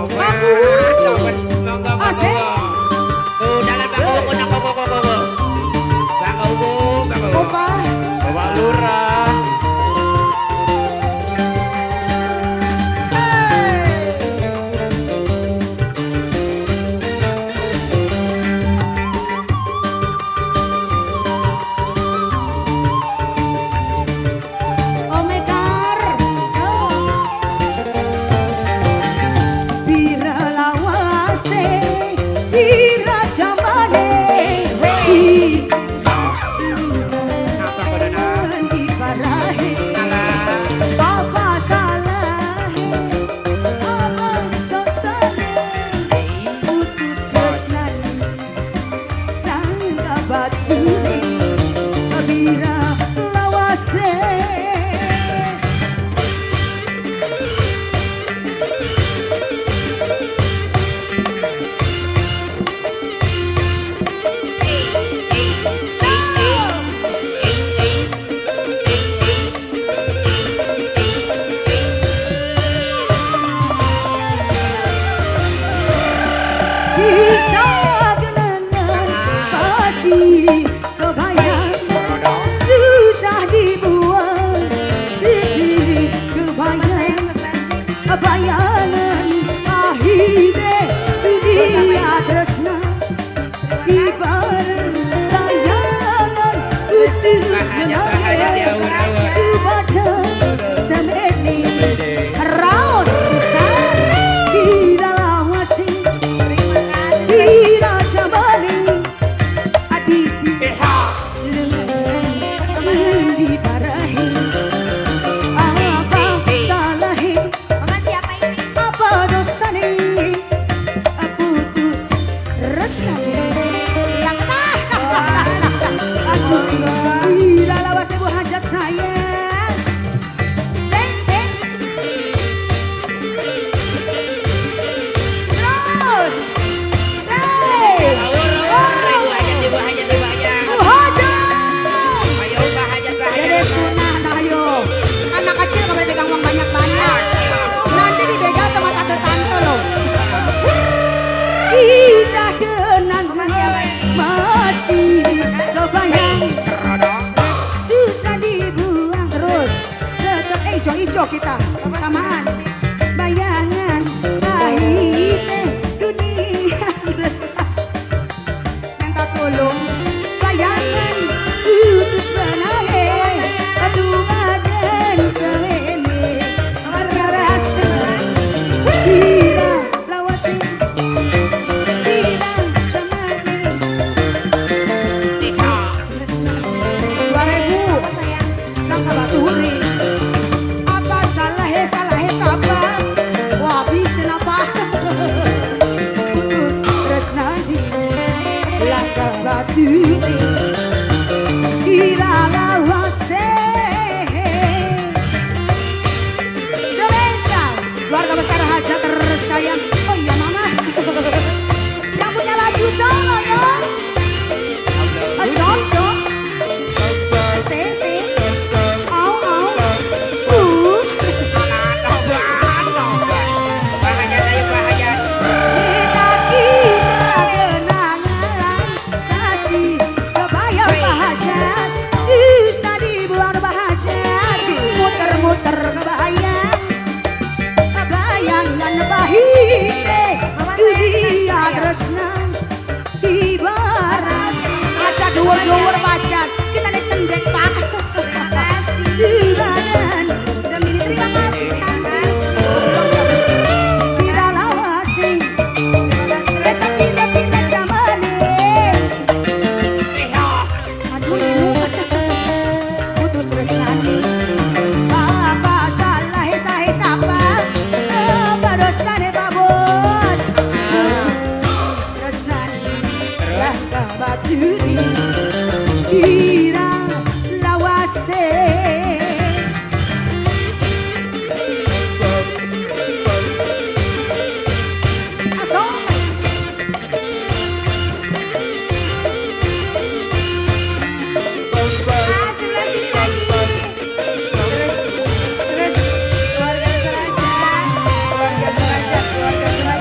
Pak Kuwu. Monggo monggo. Asik. Tuh dalan Pak Kuwu kono koko koko. Pak Kuwu, Pak Kuwu. Opa. Bapak Lurah. Omekar. So. Pira lawase, pira jamane, Apa kono nak? di parahe. Alah. Apa salahe, apa dosane, putus tresnane, nangka bature, pira lawase. Bisa kenangan pasti kebayang, susah dibuang di kebayang, bayangan pahite dunia tresna ibarat bayangan putus menangan pada semene raos pisan bila lawase bila jamane aditi lengan endi parahe apa salahe Mama siapa ini? apa dosane putus tresnane lang aku bila lawase Bu Hajat sayang sing sing terus sing Awur awur Ibu Hajat, Ibu Hajat, Ibu Hajat. Bu Hajat Ayo Pak Hajat, Pak Hajat. Dede sunah dah ayo. Anak kecil kalau pegang uang banyak-banyak. Nanti dibegal sama tante-tante loh. Kisah kenangan masih kebayang, susah dibuang terus. Tetep ijo-ijo kita samaan. Bayangan pahite dunia terus. Minta tolong bayangan putus benahe aduh badan semene rasa pira lawase pira jamane 2000 langkah baturi apa salahe salahe sapa wah bisa napa putus tresnani langkah baturi pira lawase spesial keluarga besar Hajat tersayang. Oh iya mama yang punya lagu solo ya. Jos jos se se au au Pak Hajat, ayo Pak Hajat. Kita kisah kenangan masih kebayang Pak Hajat, susah dibuang Pak Hajat, muter-muter kebayang, bayangan pahite dunia tresna ibarat aja dhuwur-dhuwur Pak Hajat, kita nih cendek Pak. Terima kasih. Badan semini terima kasih cantik. Pira lawase eta pira-pira jamane. Aduh linu. Putus tresnane. Apa salah sahe sapa? Apa dosane Pak Bos? Tresnane lah baturi pira lawase. Asong. Ah, sebelah sini lagi. Terus, terus keluarga besar aja, keluarga besar aja, keluarga besar.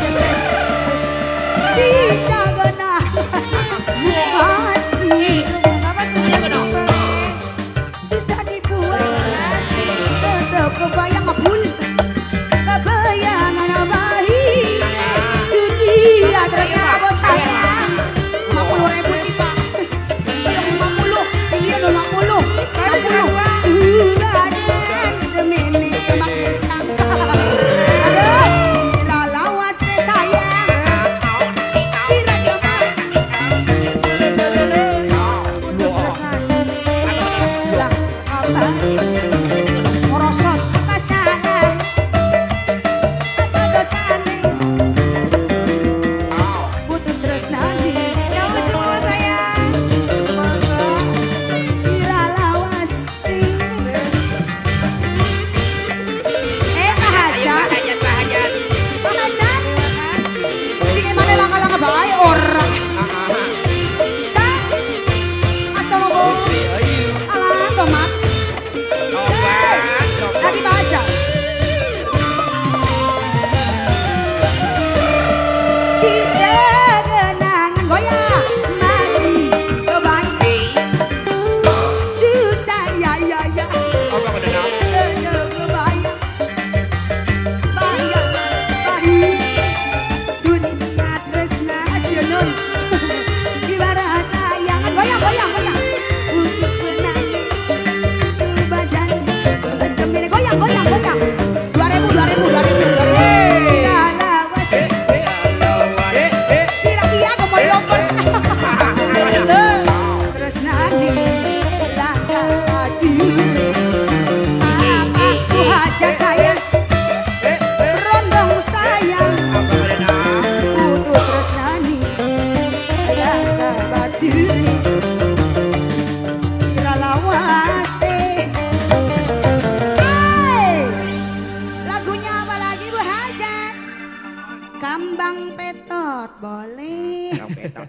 Boleh. Tong betok.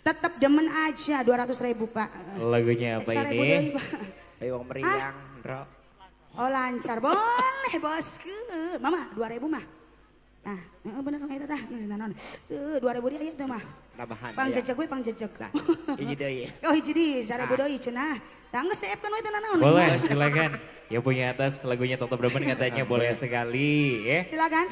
Tetap demen aja 200 ribu, Pak. Lagunya apa 1000 ini? Deui, Pak. Ayo wong meriang, Ndro. Oh, lancar, boleh bosku. Mama, 2000 mah. Nah, heeh, bener eta tah. Nah, naon. Tuh, 2000 dia ieu teh mah. Tambahan. Pang ya. jejeg we, pang jejeg. Nah, hiji deui. Oh, hiji deui, 1000 Ah. deui cenah. Tah, geus seepkeun we teh naon. Boleh, silakan. Yang punya atas lagunya Toto Bremen katanya boleh sekali ya. Silakan.